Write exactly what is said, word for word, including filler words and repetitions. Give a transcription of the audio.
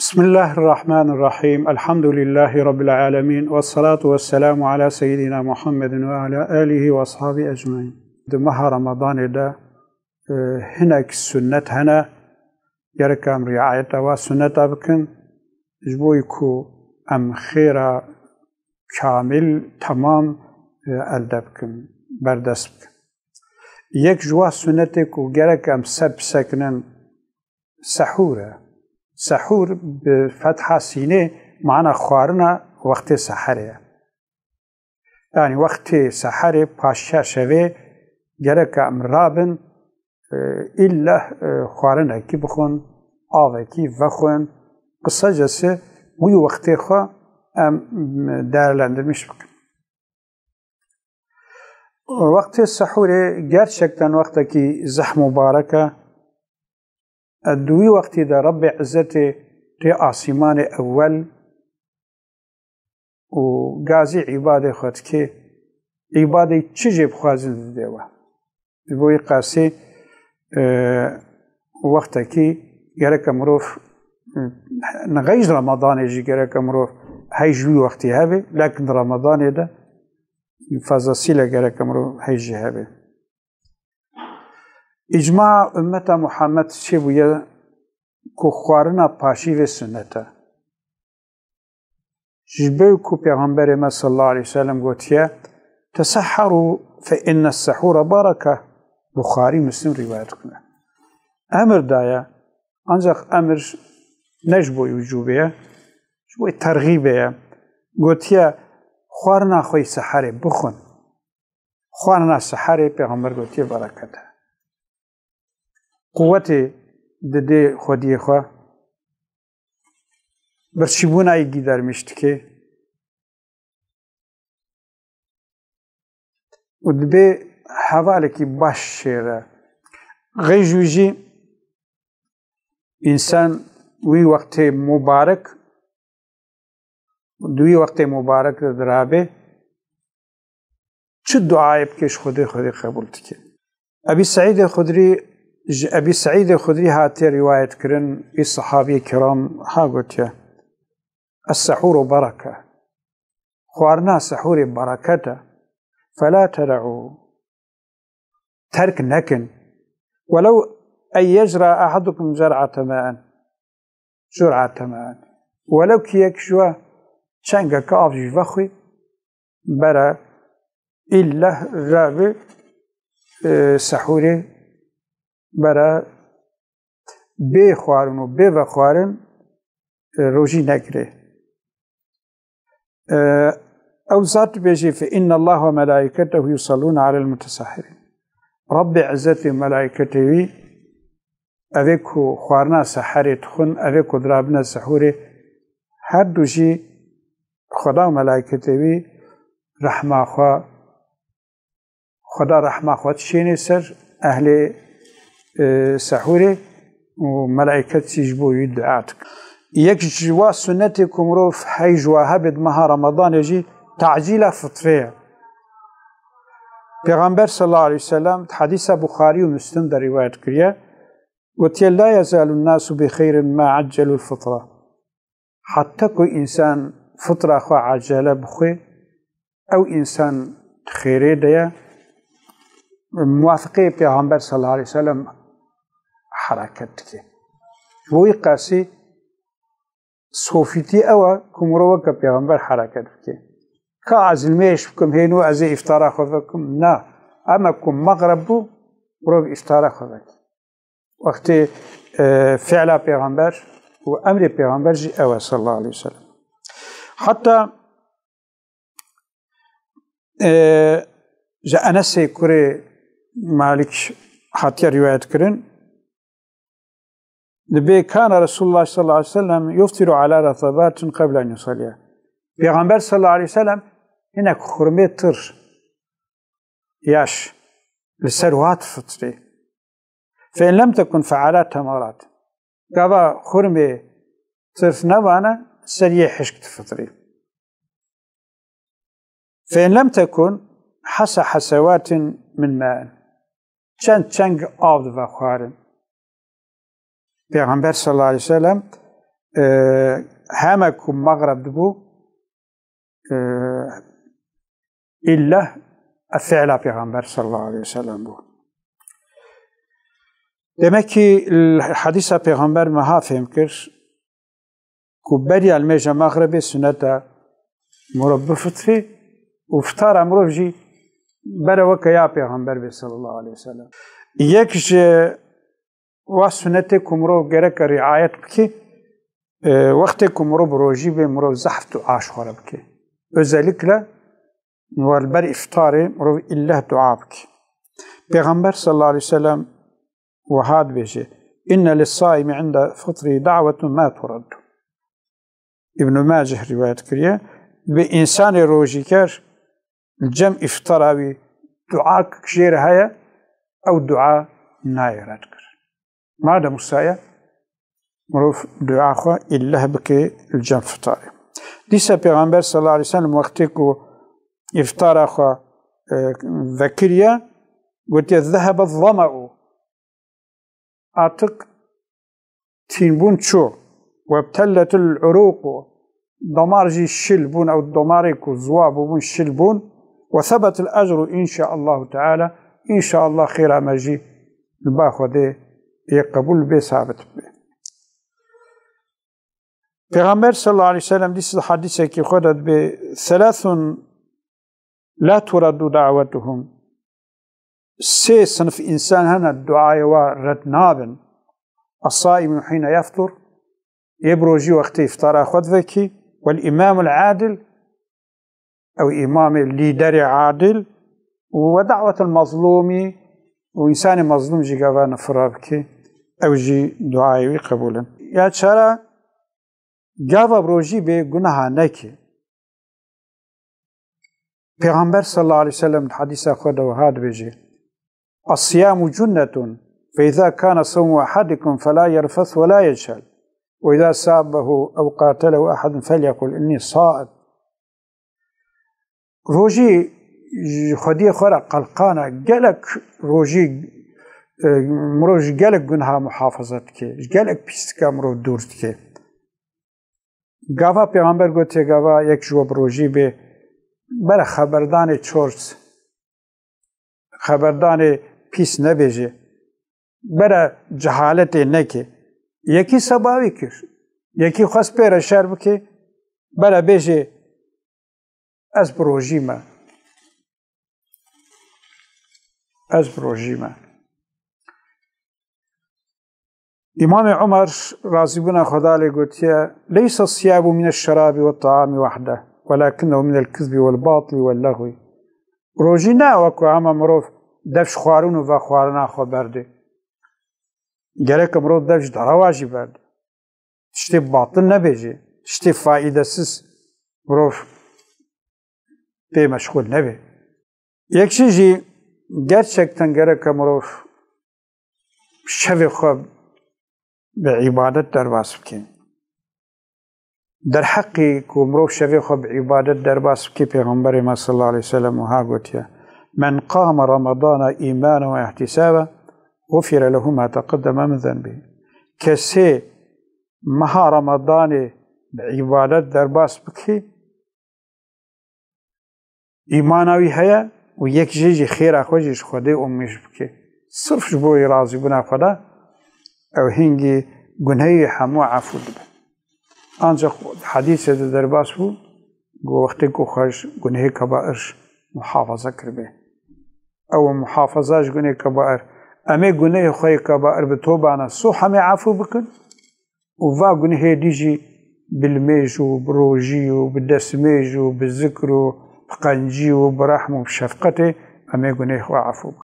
Bismillahirrahmanirrahim. Elhamdülillahi Rabbil alemin. Ve salatu ve selamu ala seyyidina Muhammedin ve ala alihi ve ashabi ecmain. Di meha Ramadanê de, e, hinek sunnet hene, gerek em riayeta wa sunneta bikin, ji bo ku em xêra kamil, temam, e, elde bikin, berdest bikin. Yek ji wa sunnetê ku gerek em ser bisekinin, sehûr e. Sehûr bi fetha sînê mana xwarina wextê seherê ye. Yanî wextê seherê paşiya şevê gerek em rabin, e, îlle, e, xwarinekî bixwin, avekî vexwin. Qisacesi wî wextê xwe em değerlendirmiş bikin. Wextê sehûrê gerçekten wextekî zeh mubarek e. Di wî wextî de Rebbê Izzetê rê asîmanê ewel û gazî îbadê xwe dikê, îbadê çi jê bixwazin didê we. Ji bo wî qasî, e, wextekî gereke mirov, e, nexeyî ji Ramadanê jî gereke mirov hey ji wî wextî hebe, lekin di Ramadanê de fazlasîle gereke mirov hey jî hebe. Îcma ummeta Muhammed çêbûye ku xwarina paşîvê sunnet e. Ji ber ku Pêxemberê me sallallahu aleyhi ve sellem gotiye, "Teseheru fe inne sehura bareke." Buxarî, Muslim rîwayet dikine. Emir daye, ancak emir ne ji bo wicûbê ye, ji bo terxîbê ye. Gotiye, "Xwarina xwe yê seherê bixwin." Xwarina seherê Pêxember gotiye bereket e. Quwetê didê xwediyê xwe, birçîbûna yekî dermîş dike û dibê hevalekî baş şêre. Xêj wî jî însan wî wextê mubarek, di wî wextê mubarek de dirabe, çi duayê bike ji Xwedê, Xwedê qebûl dike. Ebî Seîdê Xudrî, ji Ebî Seîdê Xudrî hatiye rîwayet kirin, wî sehabiyê kiram ha gotiye, "Es-sehûru bereke." Xwarina sehûrê bereket e. "Fela teda'û." Terk nekin. "Welew en yecra ahadukum cer'ate ma'en." Jur'ate ma'en. Welew ki yek ji we çengeke av jî vexwî, bere îlle rabe, e, sehûrê, bere bê xwarin û bê vexwarin, e, rojî negirê. E, ew zat dibêjî, "Fe inna Allah ve melaiketehu yusallûne alel mutesahirin." Rabbê Izzetê û melaiketê wî, evê ku xwarina seherê dixwin, evê ku dirabine sehûrê, her du jî Xweda û melaiketê wî rehma xwe, Xweda rehma xwe dişênê ser ehlê, e, sehûrê û melaiket jî ji bo wî dua dikin. Yek ji wa sunnetê ku mirov hey ji wa hebe di meha Ramadanê jî tacîla fitrê ye. Pêxember sallallahu aleyhi ve sellem di hedîsa Buxarî û Muslim de rîwayet kiriye, gotiye, "La yezalun nasu bi xeyrin ma accelul fitra." Heta ku însan fitra xwe acele bixwe, ew însan di xêrê de ye, muwafiqê Pêxember sallallahu aleyhi ve sellem hereket dike. Ji bo wî qasî sofîtî ew e ku mirov weke Pêxember hereket bike. Ka ez nimêj bikim, hênû ez ê îftara xwe vekim? Na. Ema ku mexreb bû, mirov îftara xwe veke. Wextê, e, fi'la Pêxember û emrê Pêxember jî ew e sallallahu aleyhi ve sellem. Heta, e, ji Enesê kurê Malik hatiye rîwayet kirin, dibê, "Kana Resulullah sallallahu aleyhi ve sellem yuftiru ala ratabatin qabla en yusalliya." Pêxember sallallahu aleyhi ve sellem hinek xurmê tir, yaş, li ser hat fitrê. "Fe in lem tekun fe ala temarat." Gava xurmê tir nebane, ser yê hişk difitrî. "Fe in lem tekun hasa hasewatin min ma'in." Çend çeng av dive xwarin. Pêxember sallallahu aleyhi ve sellem e, heme ku mexreb dibû, e, îlleh ev fiila Pêxember sallallahu aleyhi ve sellem bû. Demek ki l-, hadîsa Pêxember me ha fêm kir ku beriya limêja mexrebê sunet e mirov bifitrê û fitara mirov jî bere weke ya Pêxember bê sallallahu aleyhi ve sellem. Yek ji wa sunetê ku mirov gereke riayet bike, e, wextê ku mirov bi rojî bê, mirov zehf dua ji xwe re bike. Özellikle li ber îftarê mirov îlleh dua bike. Pêxember sallallahu aleyhi ve sellem wiha dibêje: "Inne lis-saimi inde fitrî da'wetun ma turaddu." Îbn Maceh rîwayet kiriye. Bi însanê rojîker li cem îftara wî duayek jê re heye, ew dua nayê red kir. Madem wisa ye, mirov dua xwe îlleh bike li cem fitarê. Dîsa Pêxember sallallahu aleyhi ve sellem wextê ku îftara xwe, e, vekiriye, gotiye: "Zehebe zama'u." Artık tînbûn çû. "Webtelletil uruqu." Damar jî şil bûn, ew damarê ku ziwa bûbûn şil bûn. "Ve sebetil ecru inşaallahu teala." Înşaallah xêra me jî li ba Xwedê yê qebûl bê, sabit bê. Pêxember sallallahu aleyhi ve sellem dîsa hadisekî xwe de dibê: "Selasun la turaddu da'wetuhum." Sê sinif însan hene duayê wa red nabin. "Es-saimu hîne yeftur", yê bi rojî wextê îftara xwe divekî, "wel îmamul adil", ew îmamê, lîderê adil, û "we da'wetul mazlûmî", û însanê mazlûm jî gava nifira bikî, ew jî duayê wî qebûl in. Ya çara, gava bi rojî bê gunaha nekî. Pêxember sallallahu aleyhi ve sellem di hadîsa xwe de wiha dibêje: "Es-siyamu cunnetun, fe izâ kâne savmu ehadikum felâ yerfes ve lâ yechel, ve izâ sabbehu ew qatelehu ehadun felyekul innî saim." Rojî ji xwediyê xwe re qelqan e. Gelek rojî, e, mirov ji gelek gunha muhafaza dike, ji gelek pîstika mirov dûr dike. Gava Pêxember gotiye, gava yek ji we bi rojî bê, bere xeberdanê çort, xeberdanê pîs nebêje, bere cehaletê neke. Yekî sebawî kir, yekî xwest pê re şer bike, bere bêje, "Ez bi rojî me. Ez bi rojî me." Îmamê Umer, razîbûna Xweda lê, gotiye: "Leyse siyamu mine şerabî ve taamî wahde, welakinnehu minel kizbî vel batilî vel lehwî." Rojî ne wek ku hema mirov dev ji xwarin û vexwarina xwe berdê. Gereke mirov dev ji derewa jî berdê. Tiştê batil nebêjê, tiştê faîdesiz mirov pê meşxûl nebe. Yek jî jî gerçekten gereke mirov şevê xwe bi îbadet derbas bike. Derheqî ku mirov şevê xwe bi îbadet derbas bike, Pêxemberê me sallallahu aleyhi ve sellem wiha gotiye: "Men qame Ramadana îmanen ve ihtisaben, gufire lehu ma teqeddeme min zenbî." Kesê meha Ramadanê bi îbadet derbas bike, îmana wî heye û yek jê jî xêra xwe jî ji Xwedê umîj bike, sirf ji bo razîbûna Xweda, ew hingî gunehê wî hemû efû dibe. Ancaq di hedîsê de derbas bû, ku wextê ku xwe ji gunehê kebair muhafaza kiribe. Ew muhafaza ji gunehê kebair, em ê gunehê xwe yê kebair bi tobana sûh hemê efû bikin. Û va gunehê dî jî bi limêj û bi rojî û bi destmêj û bi zikr û bi qencî û bi rehm û bi şefqetê em ê gunehê xwe efû bikin.